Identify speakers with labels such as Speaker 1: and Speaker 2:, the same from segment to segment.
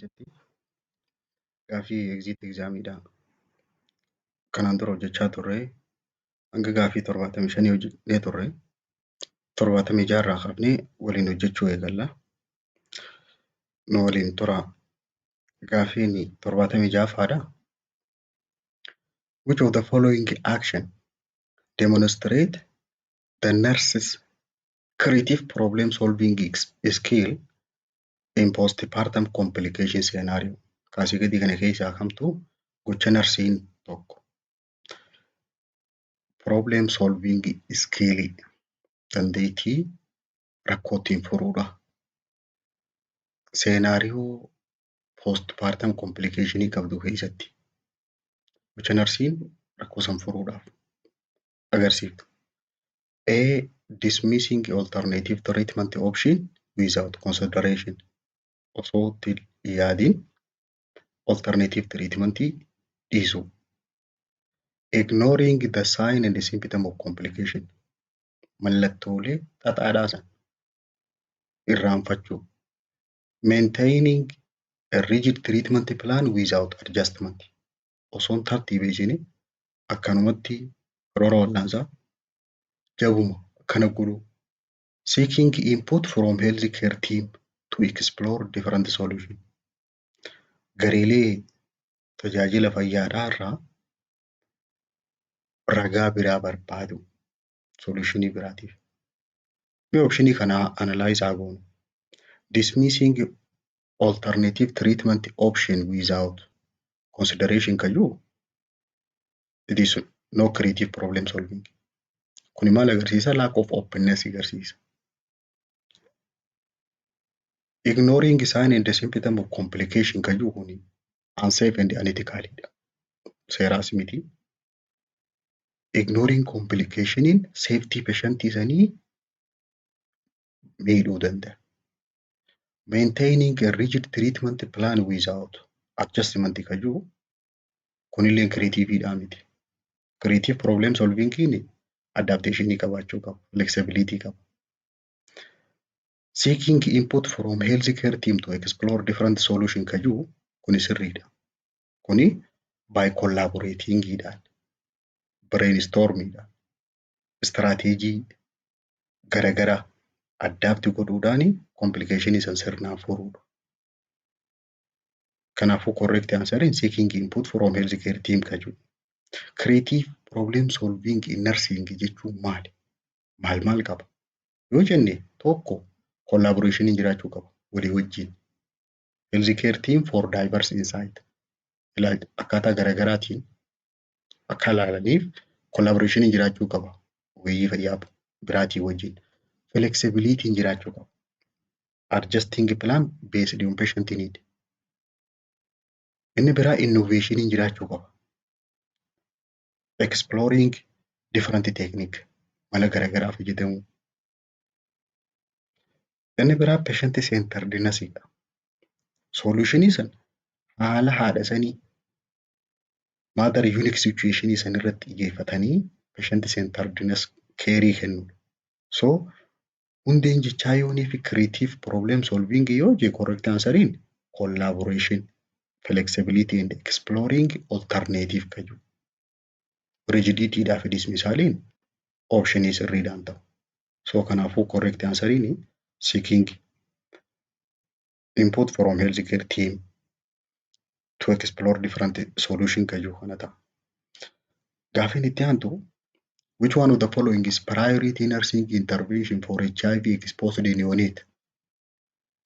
Speaker 1: Keessatti gaaffii exit examiidha. Kanaan dura hojjechaa turre, hanga gaaffii 75 hojjennee turre, 76 irraa kaafnee waliin hojjechuu eegalla. Nu waliin tura. Gaaffiin 76ffaadha. Which of the following action demonstrate the nurse's creative problem solving skill in postpartum complication scenario? Kaasii gadii kana keessaa kamtu gocha narsiin tokko problem solving skill, dandeettii rakkoo ittiin furuudha, scenario postpartum complication qabdu keessatti gocha narsiin rakkoo san furuudhaaf agarsiiftu? A. Dismissing alternative treatment option without consideration. Osoo itti hin yaadin alternative treatment dhiisuu. Ignoring the sign and the symptom of complication. Mallattoolee xaxaadhaa san irraanfachuu. Maintaining a rigid treatment plan without adjustment. Osoo hin tartiibeessine akkanumatti karoora wal'aansaa jabuma akkana godhuu. Seeking input from health care team to explore different solution. Gareelee tajaajila fayyaadhaa irraa ragaa biraa barbaadu, solutionii biraatiif. Mee optionii kana analyze haa goonu. Dismissing alternative treatment option without consideration kan jiru, it is no creative problem solving. Kuni maal agarsiisa? Lack of openness agarsiisa. Ignoring sign and the symptom of complication kan jiru kuni unsafe and unethical dha. Seeraas miti. Ignoring complicationiin safety patientii sanii miidhuu danda'a. Maintaining a rigid treatment plan without adjustment kan jiru kunillee creative miti. Creative problem solving adaptation qabaachuu qaba, flexibility qaba. Seeking input from health care team to explore different solution kan jiru kuni sirriidha. Kuni by collaboratingidhaan, brainstormingidhaan, strategy garagaraa adapt godhuudhaan complicationii san sirnaan furuudha. Kanaafuu correct answer seeking input from health care team kan jiru. Creative problem solving in nursing jechuun maali? Maal maal qaba? Yoo jenne, tokko, collaboration jiraachuu qaba walii wajjin. Health care team for diverse insight. Akkaataa garagaraatiin akka ilaalaniif collaboration jiraachuu qaba, ogeeyyii fayyaa biraatii wajjin. Flexibility jiraachuu qaba. Adjusting plan based on patient need. Inni biraa innovation jiraachuu qaba. Exploring different technique, mala garagaraa fayyadamuu. Inni biraa patient centeredness dha. Solutionii san haala haadha sanii, mother unique situation san irratti xiyyeeffatanii patient centeredness care kennuudha. So hundeen jechaa yoonii fi creative problem solving yoo jee, correct answeriin collaboration, flexibility and exploring alternative kan jiru. Rigidity fi dismissaliin optionii sirriidhaan ta'u. So kanaafuu correct answeriin seeking input from health care team to explore different solution kan jiru kana ta'a. Gaaffiin itti aantu, which one of the following is priority nursing intervention for HIV exposed neonate?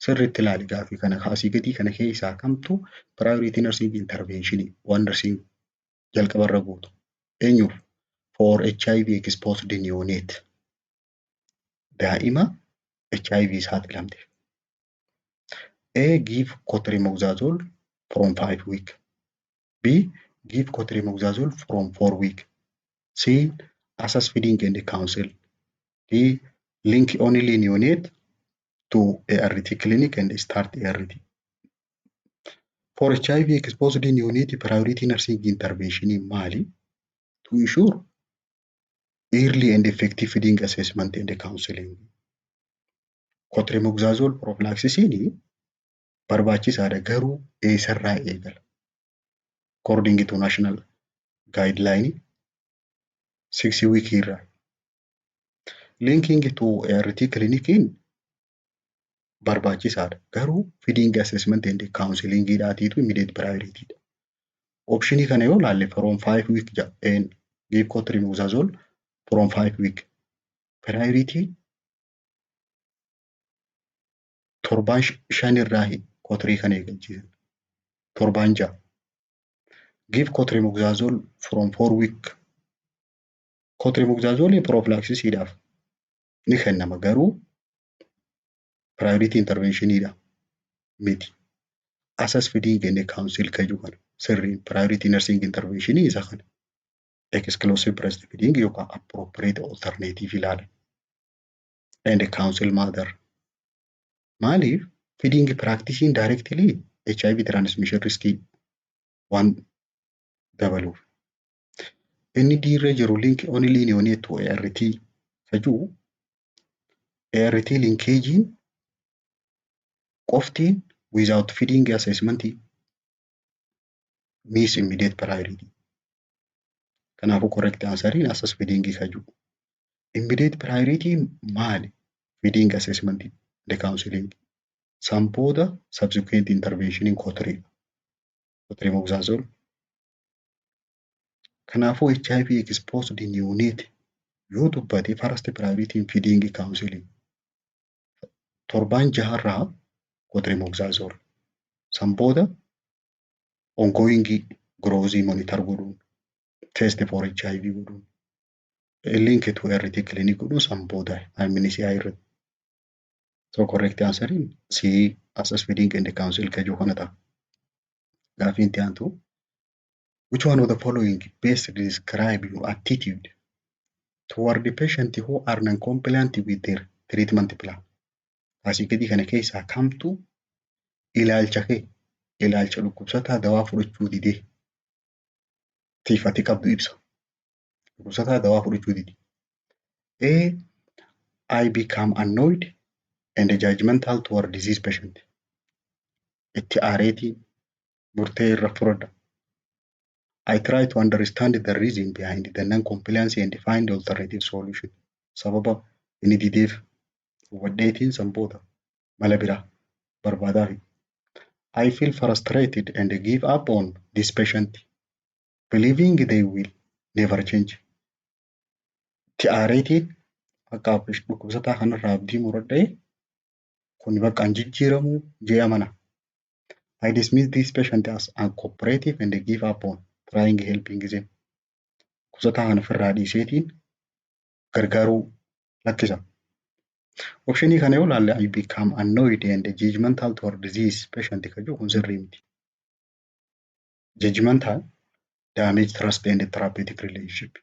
Speaker 1: Sirriitti ilaali gaaffii kana. Asii gadii kana keessaa kamtu priority nursing intervention, waan nursing jalqabarra gootu, eenyuuf? For HIV exposed neonate, daa'ima HIV saaxilamte. A. Give cotrimoxazole from 5 week. B. Give cotrimoxazole from 4 week. C. Assess feeding and counsel. D. Link only neonate to ART clinic and start ART. For HIV exposed neonate, priority nursing intervention maali? To ensure early and effective feeding assessment and counseling. Cotrimoxazole prophylaxis Barbaachisaadha, garuu eessarraa eegala? According to national guideline, 6 week irraa. Linking to ART clinic barbaachisaadha, garuu feeding assessment and counseling dhaatiitu immediate priority dha. Optionii kana yoo laalle, from 5 week jedheen, give cotrimoxazole from 5 week priority, torbaan 5 irraa cotri kana eegalchiisan, torbaan 6 give cotrimoxazole from 4 week. Cotrimoxazole prophylaxisiidhaaf ni kennama, garuu priority interventioniidha miti. Assess feeding and counsel kajuu kana sirriin priority nursing interventionii isa kana. Exclusive breastfeeding yookaan appropriate alternative ilaalan. And counsel mother. Maaliif? Feeding practicing directly HIV transmission risk waan dabaluuf. Inni diirra jiru link only neonate to ART kajuu, ART linkagein qoftiin without feeding assessment miss immediate priority. Kanaafuu correct answeriin assess feeding kajuu. Immediate priority maali? Feeding assessment and counseling. San booda subsequent intervention cotri. Cotrimoxazole. Kanaafuu HIV exposed neonate yoo dubbate, first priority feeding counseling. Torbaan jaharraa cotrimoxazole. San booda ongoing growth monitor godhuun, test for HIV godhuun, link to ART clinic godhuun san booda IMNCI irratti. So correct answer C, assess feeding and counsel kajuu kana ta'a. Gaafiin itti aantu: Which one of the following best describe your attitude toward the patient who are non-compliant with their treatment plan? Asii gadii kana keessaa kamtu ilaalcha kee, ilaalcha dhukkubsataa dawaa fudhachuu didee tiif ati qabdu ibsa? Dhukkubsataa dawaa fudhachuu dide. A. I become annoyed and judgmental toward disease patient. Itti aareetiin murtee irra fudhadha. I try to understand the reason behind the non-compliance and find alternative solution. Sababa inni dideef hubadheetiin san booda mala biraa barbaadaafi. I feel frustrated and give up on this patient, believing they will never change. Itti aareetiin akka dhukkubsataa kanarraa abdii muradhee, kun bakka hin jijjiiramuu jee amana. I dismiss this patient as uncooperative and give up on trying helping them. Dhukkubsataa kana ofirraa dhiiseetiin gargaaruu lakkisa. Optionii kana yoo ilaalle, I become annoyed and judgmental toward disease patient kan jiru kun sirrii miti. Judgmental damage trust and therapeutic relationship.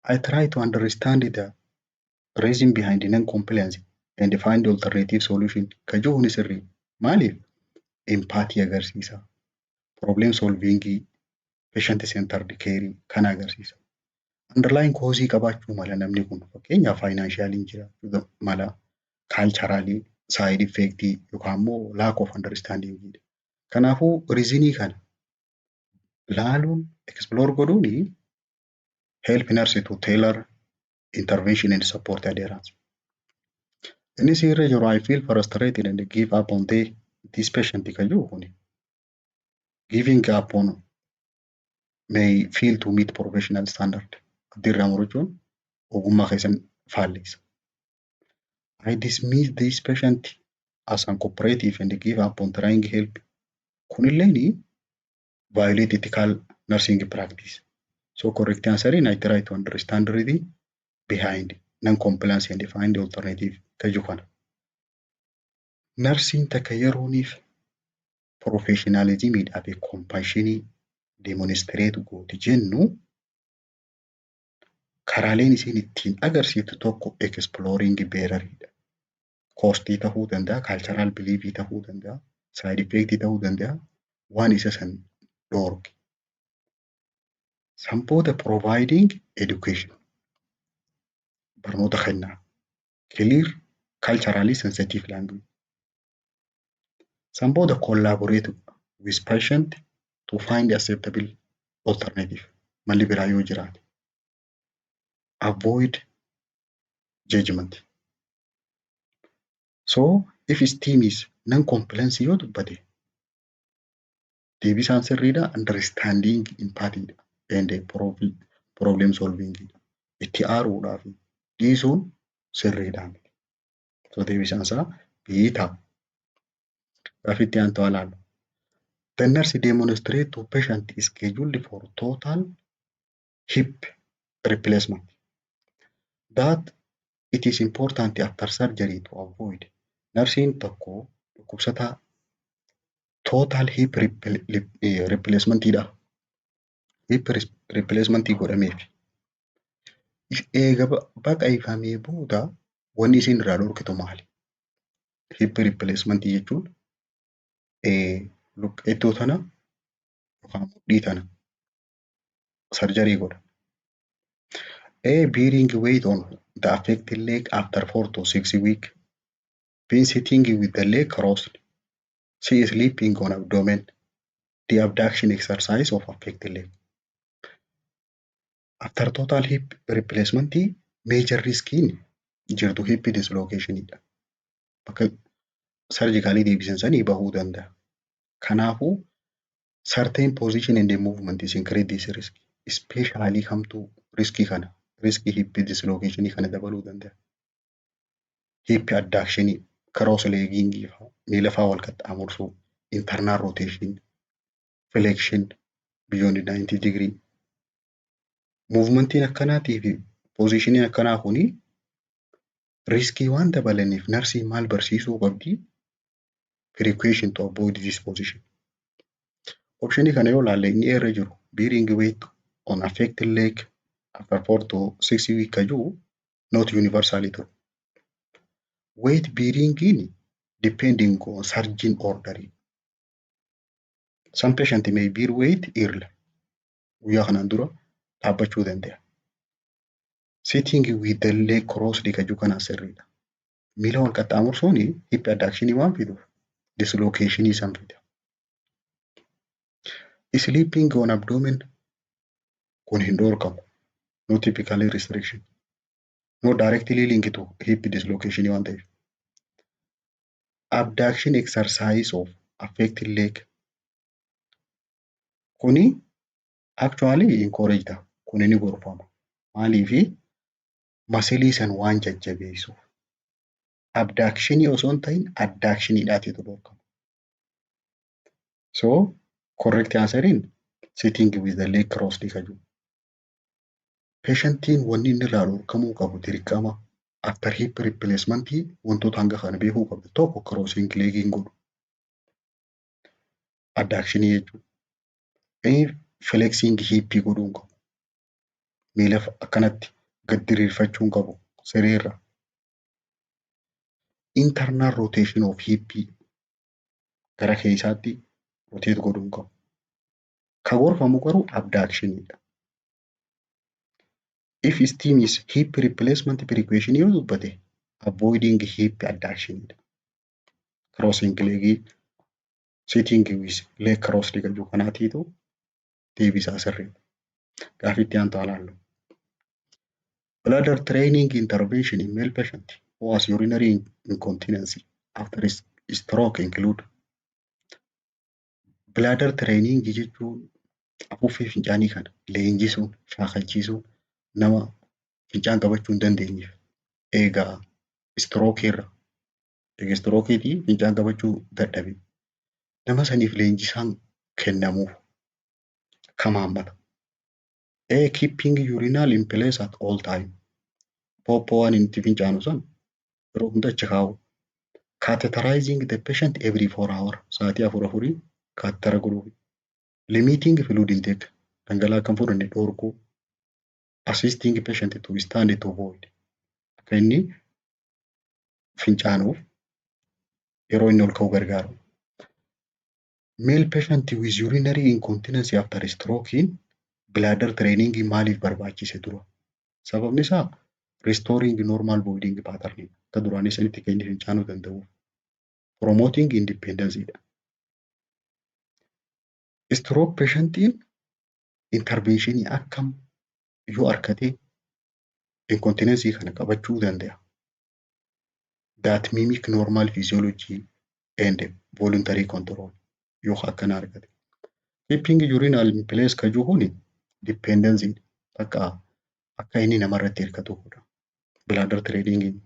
Speaker 1: I try to understand the reason behind non-compliance and find alternative solution kan jiru kun sirrii. Maaliif? Empathy agarsiisa. Problem solving, patient centered care kana agarsiisa. Underlying cause qabaachuu mala namni kun, fakkeenyaaf financialiin jiraachuu mala, culturally, side effect yookaan immoo lack of understanding. Kanaafuu reasonii kana laaluun, explore godhuuni help nurse to tailor intervention and support adherence. Inni sirra jiru I feel frustrated and give up on this patient kan jiru kuni giving up on may fail to meet professional standard. Abdii irraa murachuun ogummaa keessan faallisa. I dismiss this patient as uncooperative and give up on trying help. Kunilleeni violate ethical nursing practice. So correct answer is I try to understand the behind non-compliance and find alternative kan kana. Narsiin takka yerooniif professionalismiidhaa fi compassionii demonstrate gooti jennu, karaaleen isiin ittiin agarsiiftu tokko exploring barrieridha. Costii ta'uu danda'a, cultural beliefii ta'uu danda'a, side effectii ta'uu danda'a, waan isa san dhoorge. San booda providing education, barnoota kennaa. Clear culturally sensitive language. San booda collaborate with patient to find acceptable alternative, malli biraa yoo jiraate. Avoid judgment. So if steam is non-compliance yoo dubbate, deebisaan sirriidha, understanding, empathy and problem solving. Itti aaruudhaa fi dhiisuun sirriidha. So deebisaan isaa B ta'a. Gaaffii itti aantu haa ilaallu. The nurse demonstrate to patient scheduled for total hip replacement that it is important after surgery to avoid. Narsiin tokko dhukkubsataa total hip replacementiidha. Hip replacementii godhameef. Eega baqaqfamee booda wanni isin irraa dhorkitu maali? Hip replacementii jechuun luqqeettuu tana yookaan mudhii tana surgery godha. A. Bearing weight on the affected leg after 4 to 6 weeks. B. Sitting with the leg crossed. C. Sleeping on abdomen. D. Abduction exercise of affected leg. After total hip replacement, major riskiin jirtu hip dislocationidha. Bakka surgically deebisan sanii bahuu danda'a. Kanaafuu certain position and movement is increase this risk. Especially kamtuu riskii kana, riskii hip dislocation kana dabaluu danda'a? Hip adduction, cross legging, miila fa'aa wal qaxxaamursuu, internal rotation, flexion beyond 90 degree. Movementiin akkanaatii fi positioniin akkanaa kuni riskii waan dabalaniif narsiin maal barsiisuu qabdi? Precaution to avoid this position. Optionii kana yoo ilaalle, inni irra jiru bearing weight on affected leg after 4 to 6 week ka jiru not universally true. Weight bearing depending on surgeon order. Some patient may bear weight early. Guyyaa kanaan dura dhaabbachuu danda'a. Sitting with the leg crossed ka jiru kana sirriidha. Miila wal qaxxaamursuun hip adduction waan fiduuf dislocation san fida. Sleeping on abdomen kun hin dhorkamu. No typically restriction. No directly linked to hip dislocation waan ta'eef. Abduction exercise of affected leg kuni actually encourage ta'a. Kuni ni gorfama. Maaliifi? Muscleii san waan jajjabeessuuf. Abductionii osoo hin ta'in adductioniidhaatitu dhorkama. So correct answeriin sitting with the leg crossed ka jiru. Patientiin wanni inni irraa dhorkamuu qabu dirqama after hip replacement wantoota hanga kana beekuu qabdu. Tokko, crossing leg hin godhu. Adductionii jechuudha. Flexing hip godhuu hin qabu. Miila akkanatti gad diriirfachuu hin qabu sireerra. Internal rotation of hip gara keessaatti rotate godhuu hin qabu. Ka gorfamu garuu abductioniidha. If steam is hip replacement precaution yoo dubbate, avoiding hip adductionidha. Crossing leg, sitting with leg crossed kan jiru kanaatiitu deebisaa sirriidha. Gaaffii itti aantu haa ilaallu. Bladder training intervention in male patient who has urinary incontinence after stroke include. Bladder training jechuun afuuffee fincaanii kana leenjisuun, shaakalchiisuun nama fincaan qabachuu hin dandeenyeef eegaa strokeii irra, eega strokeiitii fincaan qabachuu dadhabe, nama saniif leenjisaan kennamuuf kam haammata? A. Keeping urinal in place at all time. Pooppoo waan inni itti fincaanu san yeroo hunda achi kaa'u. Catheterizing the patient every 4 hour. Sa'aatii afur afurii catheter godhuu. Limiting fluid intake. Dhangala'aa akka hin fudhanne dhorkuu. Assisting patient to stand to void. Akka inni fincaanuuf yeroo inni ol ka'u gargaaru. Male patient with urinary incontinence after stroke bladder training maaliif barbaachise dura? Sababni isaa restoring normal voiding pattern, akka duraanii sanitti kan inni fincaanuu danda'uuf. Promoting independence dha. Stroke patientiin interventionii akkam yoo argate incontinence kana qabachuu danda'a? That mimic normal physiology and voluntary control yoo akkana argate. Keeping urinal in place ka jiru kuni dependency bakka akka inni namarratti hirkatu godha. Bladder training.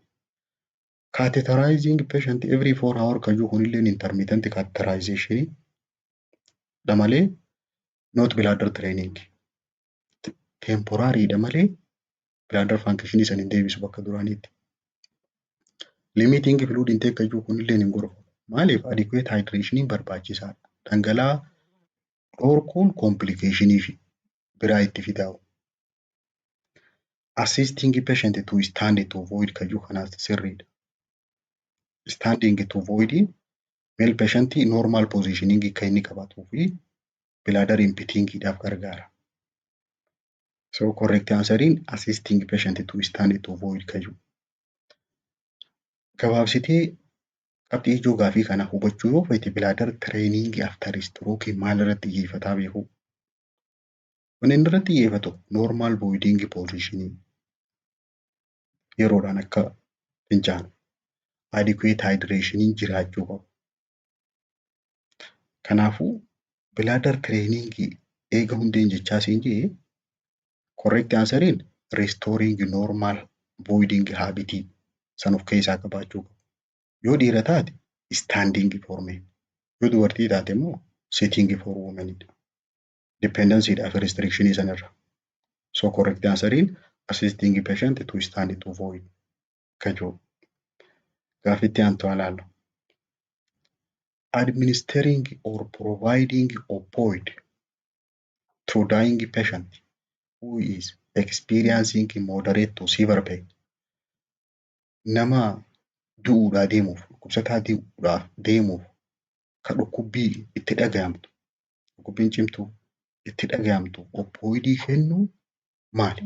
Speaker 1: Catheterizing patient every 4 hour ka jiru kunillee intermittent catheterization dha malee not bladder training. Temporary dha malee bladder function san hin deebisu bakka duraaniitti. Limiting fluid intake ka jiru kunillee hin gorfamu. Maaliif? Adequate hydration barbaachisaadha. Dhangala'aa dhorkuun complicationii biraa itti fidaa. Assisting patient to stand to void ka jiru kanaas sirriidha. Standing to void male patient normal positioning akka inni qabaatuu fi bladder emptying dhaaf gargaara. So correct answeriin assisting patient to stand to void ka jiru. Gabaabsitee qabxii ijoo gaafii kana hubachuu yoo feete, bladder training after stroke maal irratti xiyyeeffataa beekuu? Wanni inni irratti xiyyeeffatu normal voiding position, yeroodhaan akka fincaanu, adequate hydration jiraachuu qabu. Kanaafuu bladder training eega hundeen jechaa siin jee, correct answeriin restoring normal voiding habit san of keessaa qabaachuu qabu. Yoo dhiira taate standing for men, yoo dubartii taate immoo sitting for women dha. Dependency fi restriction sanarra. So correct answeriin assisting patient to stand to void ka jiru. Gaaffitti aantu haa ilaallu. Administering or providing opioid to dying patient who is experiencing moderate to severe pain. Nama du'uudhaa deemuuf, dhukkubsataa du'uudhaaf deemuuf, ka dhukkubbii itti dhaga'amtu, dhukkubbiin cimtuu itti dhaga'amtu opioidii kennuu maali?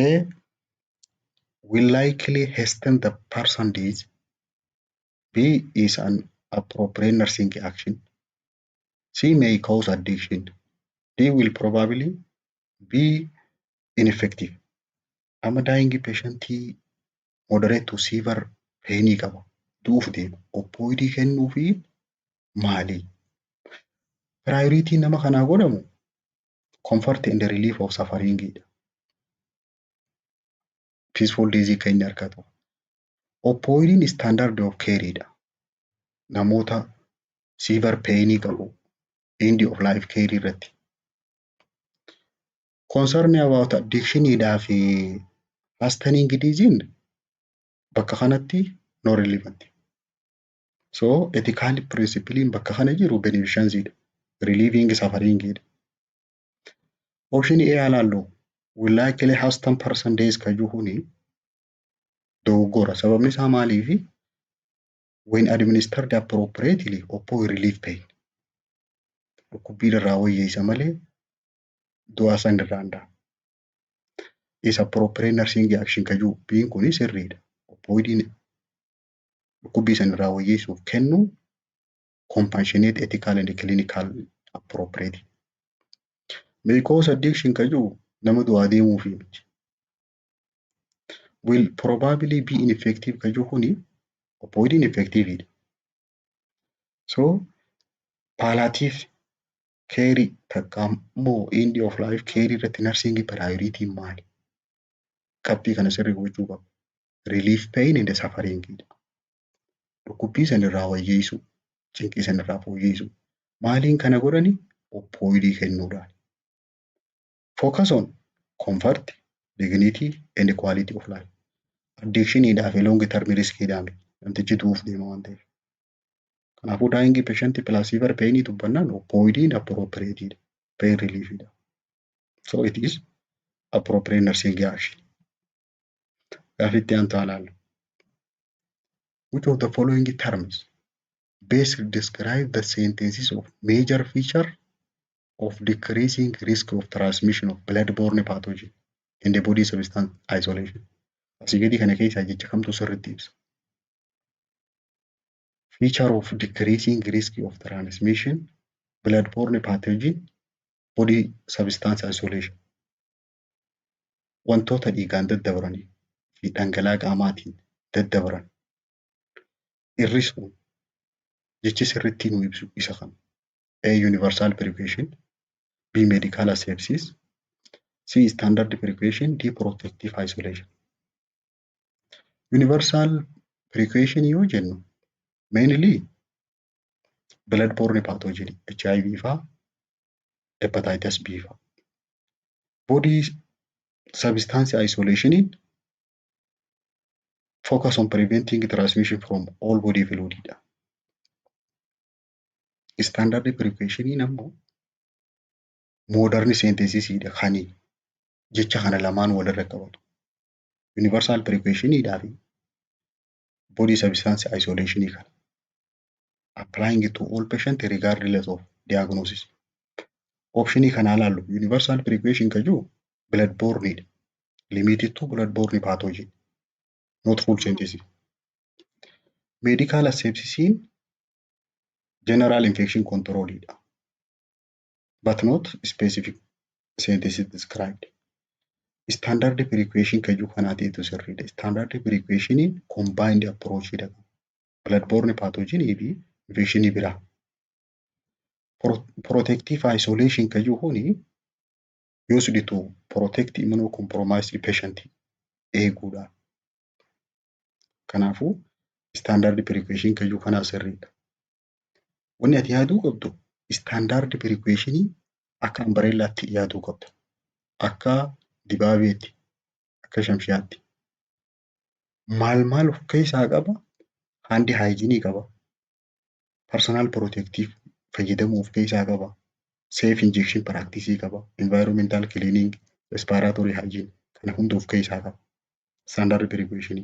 Speaker 1: A. Will likely hasten the person death. B. Is an appropriate nursing action. C. May cause addiction. D. Will probably be ineffective. Amma dying patientii moderate to severe painii qaba. Du'uuf deema. Opioidii kennuufi maali? Priority nama kanaa godhamu comfort and relief of suffering dha. Peaceful death akka inni argatu. Opioidiin standard of care dha. Namoota severe painii qabu end of life care irratti. Concern about addiction dhaa fi hastening disease bakka kanatti no relevant. So ethical principle bakka kana jiru beneficence dha. Relieving suffering dha. Option A haa ilaallu. Will likely hasten person death ka jiru kuni dogoggora. Sababni isaa maaliifi? When administered appropriately, opioid relief pain. Dhukkubbii irraa wayyeessa malee du'a san irraa hin dhabu. Is appropriate nursing action ka jiru B'n kuni sirriidha. Opioidiin dhukkubbii san irraa wayyeessuuf kennu compassionate, ethical and clinical appropriate. May cause addiction ka jiru nama du'aa deemuufi miti. Will probably be ineffective ka jiru kuni opioidiin effective dha. So palliative care takka immoo end of life care irratti nursing priority maali? Qabxii kana sirrii hubachuu qabna. Relief pain and suffering dha. Dhukkubbii san irraa wayyeessuu, cinqii san irraa fooyyessuu. Maaliin kana godhani? Opioidii kennuudhaan. Focus on comfort, dignity and quality of life. Addictioniidhaa fi long term riskiidhaan namtichi du'uuf deema waan ta'eef. Kanaafuu dying patient plus severe pain dubbannaan opioidiin appropriate dha. Pain relief dha. So it is appropriate nursing action. Gaaffii itti aantu haa ilaallu. Which of the following terms best describe the synthesis of major feature of decreasing risk of transmission of blood-borne pathogen in the body substance isolation? Asii gadi kana keessaa jecha kamtu sirriitti ibsa? Feature of decreasing risk of transmission Blood-borne pathogen, body substance isolation. Wantoota dhiigaan daddabranii fi dhangala'aa qaamaatiin daddabran hir'isuun jechi sirriitti nu ibsu isa kana. A. Universal precaution, B. Medical asepsis, C. Standard precaution, D. Protective isolation. Universal precaution yoo jennu, mainly blood borne pathogen, HIV faa, hepatitis B faa. Body substance isolation focus on preventing transmission from all body fluid dha. Standard precaution ammoo modern synthesis dha kan jecha kana lamaan walirra qabatu. Universal precaution dhaa fi body substance isolation kana. Applying to all patient regardless of diagnosis. Optionii kana ilaallu, universal precaution kan jiru blood borne dha. Limited to blood borne pathogen, not full synthesis. Medical asepsisiin general infection control dha. But not specific synthesis described. Standard precaution kan jiru kanaatiitu sirriidha. Standard precaution combined approach dha. Blood borne pathogen fi infectionii biraa. Protective isolation kan jiru kuni used to protect immunocompromised patient eeguudha. Kanaafuu standard precaution kan jiru kanaa sirriidha. Wanni ati yaaduu qabdu, standard precaution akka umbrellaatti yaaduu qabda. Akka dibaabeetti, akka shamshiyaatti. Maal maal of keessaa qaba? Hand hygiene qaba. Personal protective fayyadamuu of keessaa qaba. Safe injection practice qaba. Environmental cleaning, respiratory hygiene kana hunda of keessaa qaba. Standard precaution.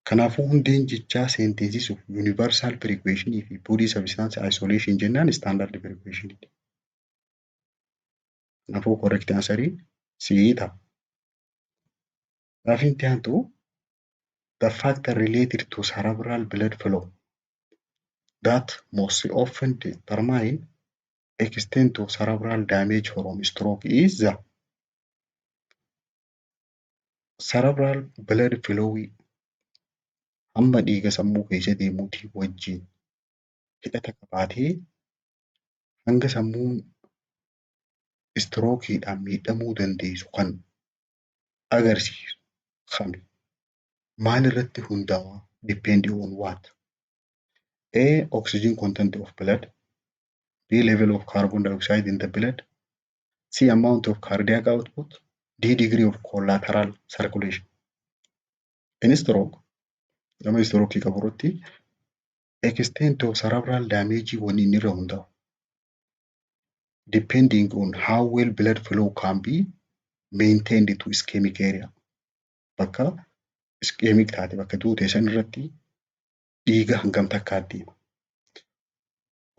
Speaker 1: Kanaafuu hundeen jechaa seenteensisuuf universal precaution fi body substance isolation jennaan standard precaution. Kanaafuu correct answer C ta'a. Gaafiin itti aantu, the factor related to cerebral blood flow that most often determine extent of cerebral damage from stroke is the cerebral blood flow, hamma dhiiga sammuu keessa deemuutii wajjin hidhata qabaatee hanga sammuun strokeiidhaan miidhamuu dandeessu kan agarsiisu kami? Maal irratti hundaa'a? Depend on what? A. Oxygen content of blood. B. Level of carbon dioxide in the blood. C. Amount of cardiac output. D. Degree of collateral circulation. In stroke, nama stroke qabu irratti extent of cerebral damage wanni inni irra hundaa'u, depending on how well blood flow can be maintained to ischemic area. Bakka ischemic taate, bakka duute san irratti dhiiga hangam takkaa deema.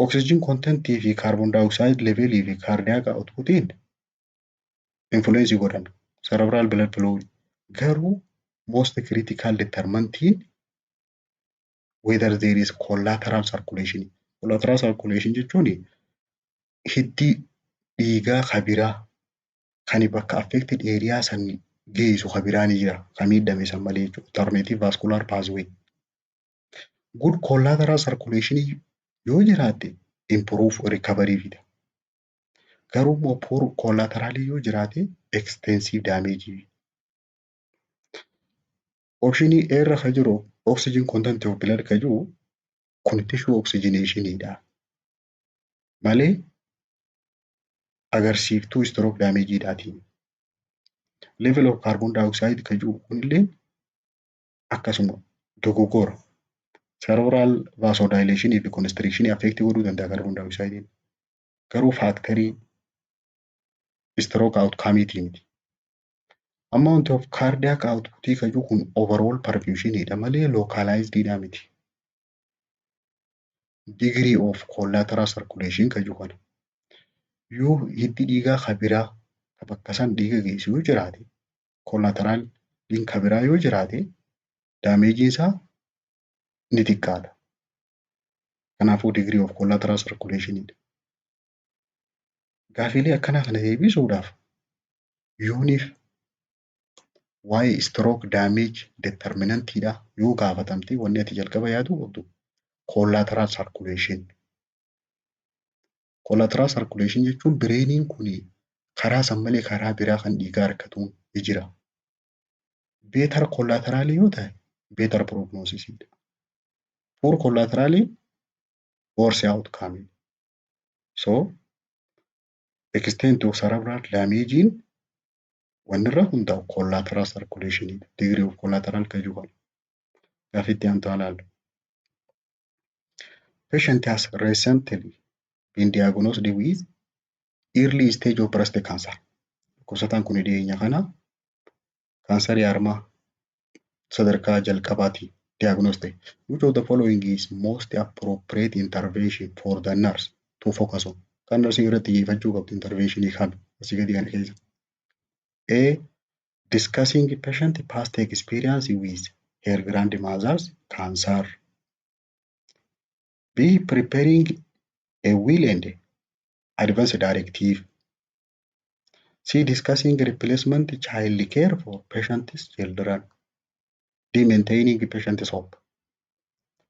Speaker 1: Oxygen contentii fi carbon dioxide levelii fi cardiac outputiin influence godhan cerebral blood flow, garuu most critical determinantiin whether there is collateral circulation. Collateral circulation jechuun hiddi dhiigaa ka biraa kan bakka affected area san geessu ka biraa ni jira, ka miidhame san malee jechuudha. Alternative vascular pathway. Good collateral circulation yoo jiraatte improve recovery fida. Garuu immoo poor collateral yoo jiraate extensive damage. Optionii A irra kan jiru oxygen content of blood kan jiru kun tissue oxygenationiidha malee agarsiiftuu stroke damageiidhaati. Level of carbon dioxide kan jiru kunillee akkasuma dogoggora. Cerebral vasodilation fi constriction affect godhuu danda'a carbon dioxide. Garuu factorii stroke outcome miti. Amount of cardiac output kan jiru kun overall perfusionidha malee localized dha miti. Degree of collateral circulation kan jiru kana. Yoo hiddi dhiigaa kan biraa kan bakka san dhiiga geessu yoo jiraate, collateraliin kan biraa yoo jiraate, damageiin isaa ni xiqqaata. Kanaafuu degree of collateral circulation dha. Gaafiilee akkanaa kana deebisuudhaaf yooniif waa'ee stroke damage determinantiidha yoo gaafatamte, wanni ati jalqaba yaaduu qabdu collateral circulation. Collateral circulation jechuun brainiin kun karaa san malee karaa biraa kan dhiigaa argatu ni jira. Better collateral yoo ta'e, better prognosis dha. Poor collateral, worse outcome. So extent of cerebral damage wanni irra hundaa'u collateral circulation, degree of collateral kan jiru kana. Gaaffii itti aantu haa ilaallu. Patient has recently been diagnosed with early stage of breast cancer. Dhukkubsataan kun dhiyeenya kana kaansarii harmaa sadarkaa jalqabaati diagnose ta'e. Which of the following is most appropriate intervention for the nurse to focus on? Kan nursing irratti xiyyeeffachuu qabdu interventionii kami asii gadi kana keessa? A. Discussing patient past experience with her grandmother's cancer. B. Preparing a will and advance directive. C. Discussing replacement child care for patient's children. D. Maintaining patient's hope.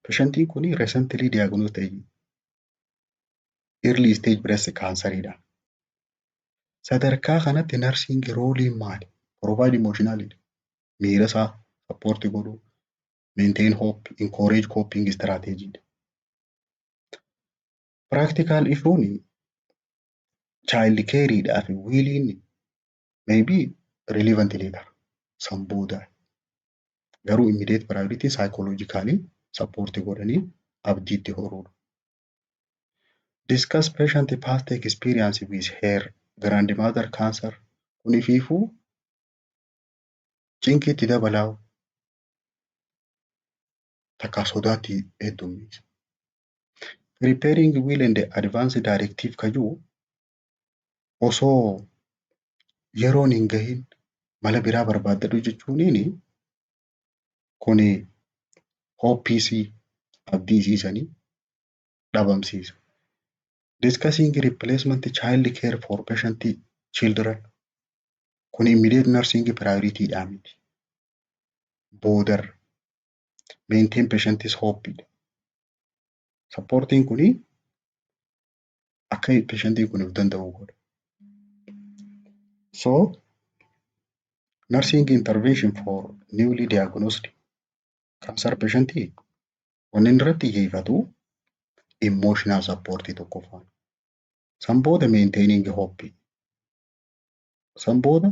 Speaker 1: Patientiin kun recently diagnosed ta'e early stage breast canceridha. Sadarkaa kanatti nursing roleiin maali? Provide emotionally, miira isaa support godhuu, maintain hope, encourage coping strategy. Practical issuun child careidhaa fi williin maybe relevant later, san booda. Garuu immediate priority psychologically support godhanii abdiitti horuudha. Discuss patient past experience with her grandmother cancer, kun ifiifuu cinqiitti dabalaa, takkaa sodaatti heddummeessa. Preparing will and advance directive ka jiru osoo yeroon hin gahin mala biraa barbaaddadhu jechuuniini kuni hopeisii, abdii isiisanii dhabamsiisa. Discussing replacement child care for patient children, kun immediate nursing priority dha miti. Boodarra maintain patient's hope dha. Supportiin kuni akka patientiin kun of danda'u godha. So nursing intervention for newly diagnosed cancer patient wanni inni irratti xiyyeeffatu emotional support tokkoffaan. San booda maintaining hope. San booda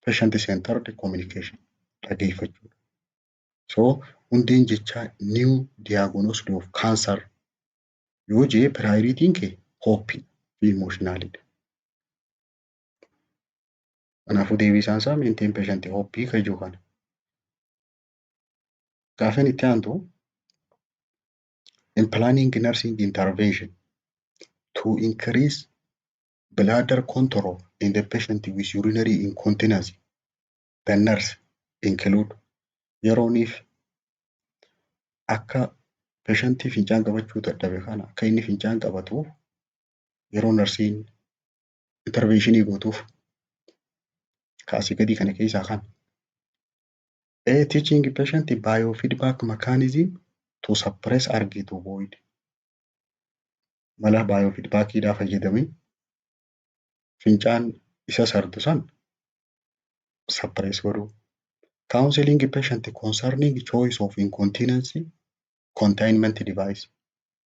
Speaker 1: patient centered communication, dhageeffachuudha. So hundeen jechaa new diagnosed of cancer yoo jee, priorityin kee hope fi emotionalidha. Kanaafuu deebisaan isaa maintain patient hope kan jiru kana. Gaaffiin itti aantu, in planning nursing intervention to increase bladder control in the patient with urinary incontinence, the nurse include, yerooniif akka patientii fincaan qabachuu dadhabe kana akka inni fincaan qabatuuf yeroo nursiin interventionii gootuuf ka asii gadii kana keessaa kan. A. Teaching patient biofeedback mechanism to suppress urge to void. Mala biofeedbackiidhaa fayyadamee fincaan isa sardu san suppress godhuu. Counseling patient concerning choice of incontinence containment device,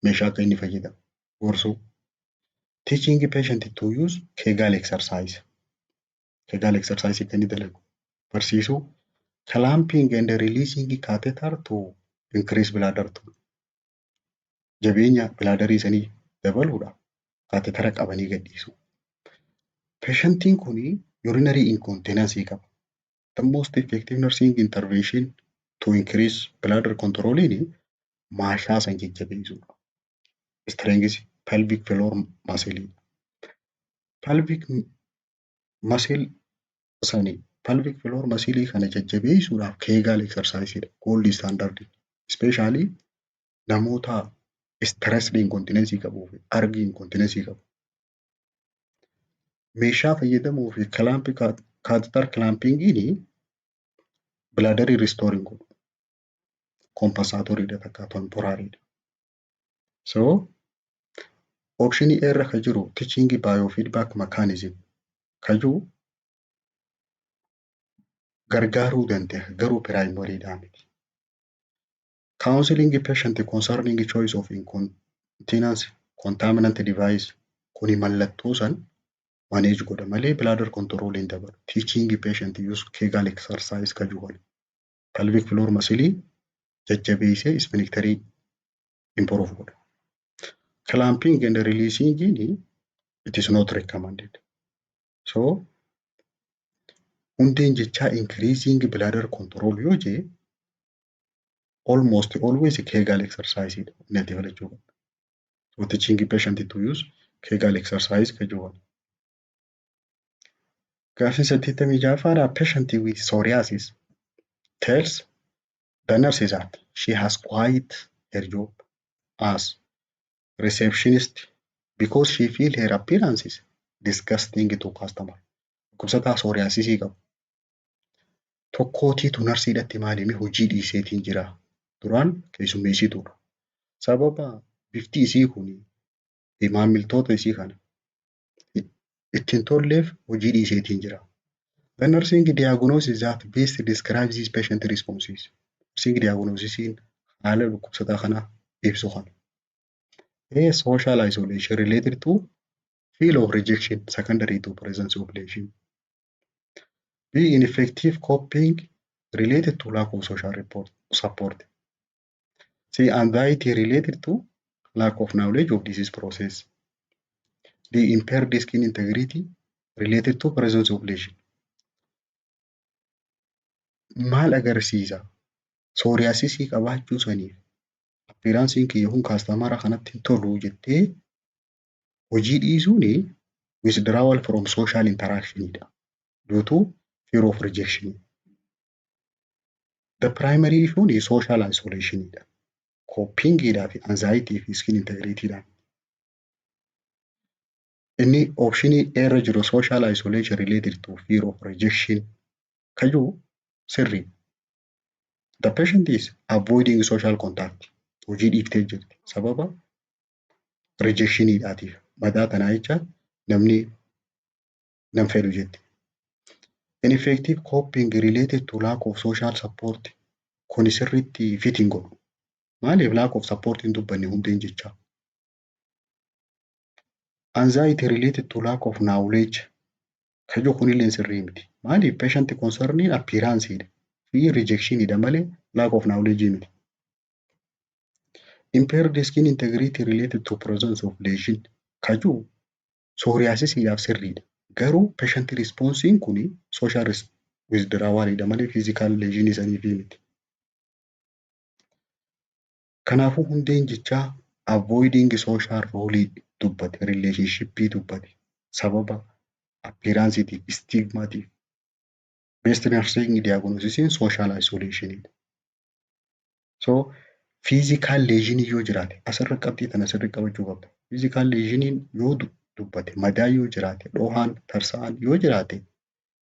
Speaker 1: meeshaa akka inni fayyadamu gorsuu. Teaching patient to use Kegel exercise. Kegel exercise akka inni dalagu barsiisuu. Clamping and releasing catheter to increase bladder tone. Jabeenya bladderii sanii dabaluudhaaf cathetera qabanii gadhiisu. Patientiin kun urinary incontinence qaba. The most effective nursing intervention to increase bladder control maashaa san jajjabeessuudha. Strength pelvic floor muscle. Pelvic muscle sanii, pelvic floor muscle kana jajjabeessuudhaaf Kegel exercise dha. Gold standard. Especially namoota Stress incontinence qabuu fi urge incontinence qabu. Meeshaa fayyadamuu fi clamp, catheter clampingiin bladderii restore hin godhu. Compensatorydha, takka temporarydha. So optionii A irra kan jiru teaching biofeedback mechanism kan jiru gargaaruu danda'a, garuu primarydhaa miti. Counseling patient concerning choice of incontinence contaminant device, kuni mallattoo san manage godha malee bladder control hin dabalu. Teaching patient use Kegel exercise kan jiru kana. Pelvic floor muscle jajjabeessee sphincterii improve godha. Clamping and releasing it is not recommended. So hundeen jechaa increasing bladder control yoo jee, almost always Kegel exercise dha inni ati filachuu qabdu. So teaching patient to use Kegel exercise kan jiru kana. Gaaffii 86ffaadha. Patient with psoriasis tells the nurse that she has quit her job as receptionist because she feel her appearance is disgusting to customer. Dhukkubsataa psoriasisii qabu. Tokkootiitu nursiidhatti maal hime? Hojii dhiiseetiin jira. Duraan keessummeessituudha. Sababa bifti isii kun maamiltoota isii kana ittiin tolleef hojii dhiiseetiin jira. The nursing diagnosis that best describes this patient responses. Nursing diagnosisiin haala dhukkubsataa kanaa ibsu kana. A. Social isolation related to feel of rejection secondary to presence of lesion. B. Ineffective coping related to lack of social support. C. Anxiety related to lack of knowledge of disease process. D. Impaired skin integrity related to presence of lesion. Maal agarsiisa? Psoriasisii qabaachuu saniif appearanceiin kiyya kun customera kanatti hin tolu jettee hojii dhiisuuni withdrawal from social interaction dha. Due to fear of rejection. The primary issue is social isolation dha. Coping dhaa fi anxiety fi skin integrity dhaan. Inni optionii A irra jiru social isolation related to fear of rejection kan jiru sirrii. The patient is avoiding social contact. Hojii dhiiftee jirti. Sababa rejectioniidhaatiif. Madaa tanaa jecha namni nan fedhu jetti. Ineffective coping related to lack of social support, kuni sirriitti fit hin godhu. Maaliif? Lack of support hin dubbanne hundeen jechaa. Anxiety related to lack of knowledge kan jiru kunillee sirrii miti. Maaliif? Patient concerniin appearanceiidha fi rejectioniidha malee lack of knowledge miti. Impaired skin integrity related to presence of lesion kan jiru psoriasisiidhaaf sirriidha. Garuu patient responsiin kuni social withdrawalidha malee physical lesion saniifii miti. Kanaafuu hundeen jechaa avoiding social role dubbate, relationship dubbate, sababa appearanceiitiif, stigmatiif. Best nursing diagnosisiin social isolationidha. So physical lesion yoo jiraate, asirra qabxii tana sirrii qabachuu qabda. Physical lesioniin yoo dubbate, madaa yoo jiraate, dhohaan tarsa'an yoo jiraate,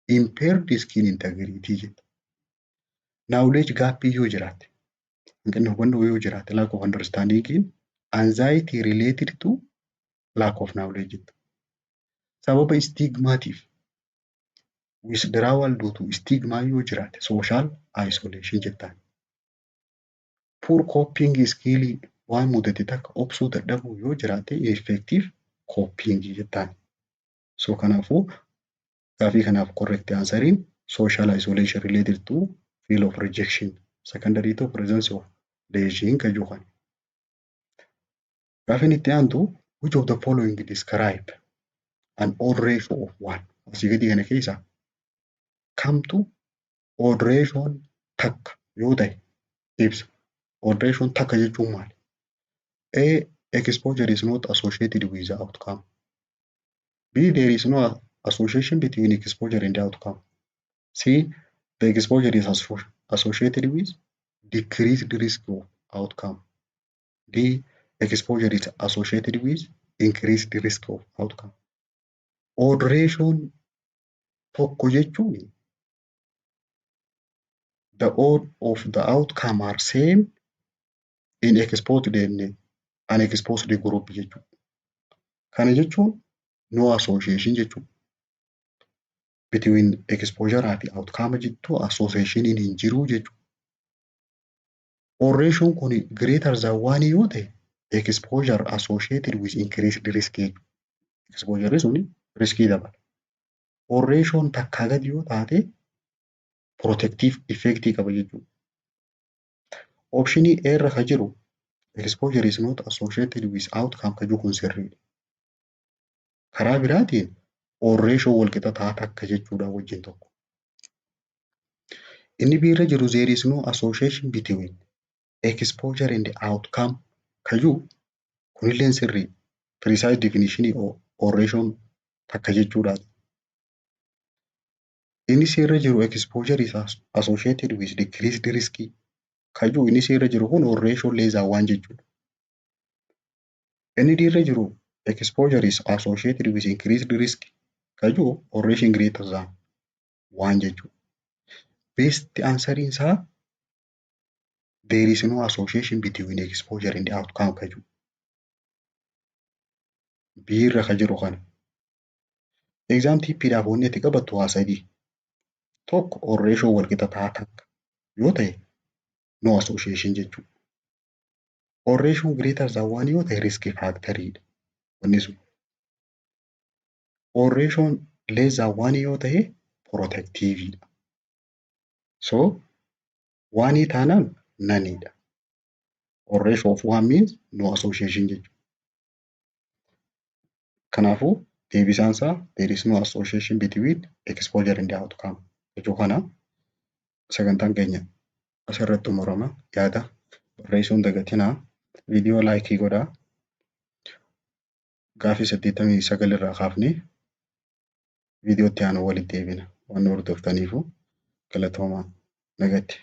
Speaker 1: impaired skin integrity jedha. Knowledge gap yoo jiraate, hanqinni hubannoo yoo jiraate, lack of understanding, anxiety related to lack of knowledge jetta. Sababa stigmatiif, withdrawal due to stigma yoo jiraate, social isolation jettaan. Poor coping skill, waan mudate takka obsuu dadhabuu yoo jiraate, ineffective coping jettaan. So kanaafuu gaafii kanaaf correct answeriin social isolation related to feel of rejection secondary to presence of lesion kan jedhu kana. Gaafiin itti aantu, which of the following describe an odd ratio of one? Asii gadii kana keessaa kamtu odd ratioon takka yoo ta'e ibsa? Odd ratioon takka jechuun maali? A. Exposure is not associated with the outcome. B. There is no association between exposure and the outcome. C. The exposure is associated with decreased risk of outcome. D. Exposure is associated with increased risk of outcome. Odd ratioon tokko jechuun the odd of the outcome are same in exposed and unexposed group jechuudha. Kana jechuun no association jechuudha. Between exposure fi outcome jidduu associationiin hin jiru jechuudha. Odd ratioon kun greater than one yoo ta'e, exposure associated with increased risk jechuudha. Exposure suni riskii dabala. Odd ratioon takkaa gadi yoo taate, protective effect qaba jechuudha. Optionii A irra ka jiru exposure is not associated with outcome ka jiru kun sirriidha. Karaa biraatiin odd ratio wal qixa ta'a takka jechuudha wajjin tokko. Inni B irra jiru there is no association between exposure and outcome ka jiru kunilleen sirriidha. Precise definition odd ratioon takka jechuudhaati. Inni C irra jiru exposure is associated with decreased risk ka jiru inni C irra jiru kun odd ratio less than one jechuudha. Inni D irra jiru exposure is associated with increased risk ka jiru odd ratio greater than one jechuudha. Best answeriin isaa there is no association between exposure and outcome ka jiru. B irra ka jiru kana. Exam tipiidhaaf wanni ati qabattu waa sadii. Tokko, odd ratio wal qixa ta'a takka yoo ta'e, no association jechuudha. Odd ratio greater than one yoo ta'e, risk factoriidha wanni sun. Odd ratio less than one yoo ta'e, protectiveidha. So oneii taanaan noneidha. Odd ratio of one means no association jechuudha. Kanaafuu deebisaan isaa there is no association between exposure and outcome jechuu kana. Sagantaan keenya asirratti xumurama. Yaada barreessuu hin dagatinaa. Viidiyoo likeii godhaa. Gaafii 89 irraa kaafnee viidiyoo itti aanu walitti deebina. Waan nu hordoftaniifuu galatoomaa, nagatti.